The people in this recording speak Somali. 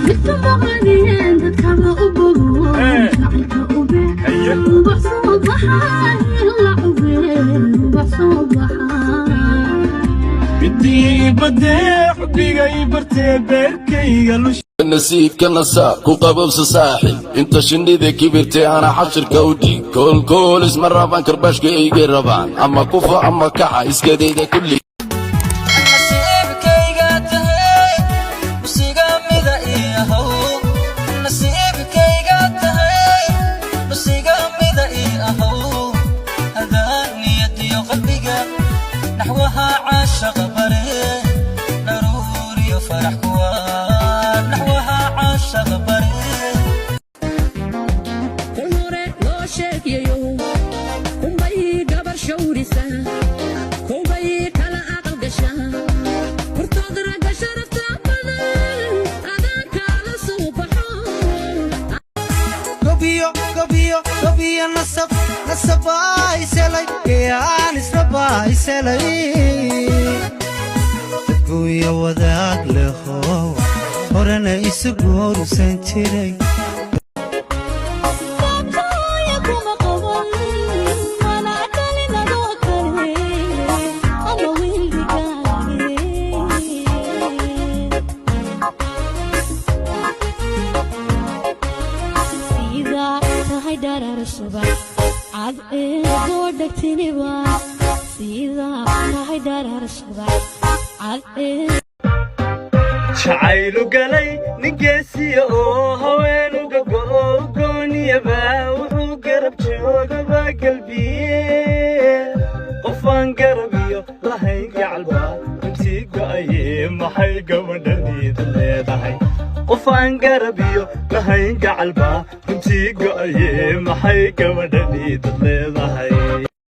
Midka boqoriyeen dadkaba u bogo. Jacaylka ube. Haye. Ubax soo baxay la cube, ubax soo baxay. Midii badee xubigay bartee beerkayga lush. Nasiibka nasaab ku qabowsa saaxib, inta shinnida kibirtay ana xashirka u dhiig koolkoolis ma rabaan, karbaashka iga rabaan ama kufa ama kaxa iskadayda kulli. Nasiibkayga tahay, nusiga mida ii ahow. Nasiibkayga tahay, nusiga mida ii ahow. Hadaan niyadiyo qalbiga naxwaha caashaqa bare, naruuriyo farax kuwa naxwaha caashaqa bare. Kol hore loo sheegayo kunbay gabar shawrisa, kowbay kala aqal gasha, hortood ragga sharafta badan adaan kala soo baxo. Gobiyo, gobiyo, gobiyo, nasab nasabaa iselay, gayaan israbaa iselay, dadgunya wadaag leho horena isu guursan jiray. Baabtooya kuma qaban, mana dhalin adoo kale ama wiil dhigaage. Sidaa tahay dharar subax cad eegoo dhegtiniba, sidaa tahay dharar subax cad ee. Jacaylu galay ningeesiya oo haweenuga go'o gooniyaba, wuxuu garab joogaba galbiye. Qofaan garab iyo lahayn gacalba runtii go'aye, maxay gabadhaniidu leedahay? Qofaan garab iyo lahayn gacalba runtii go'aye, maxay gabadhaniidu leedahay?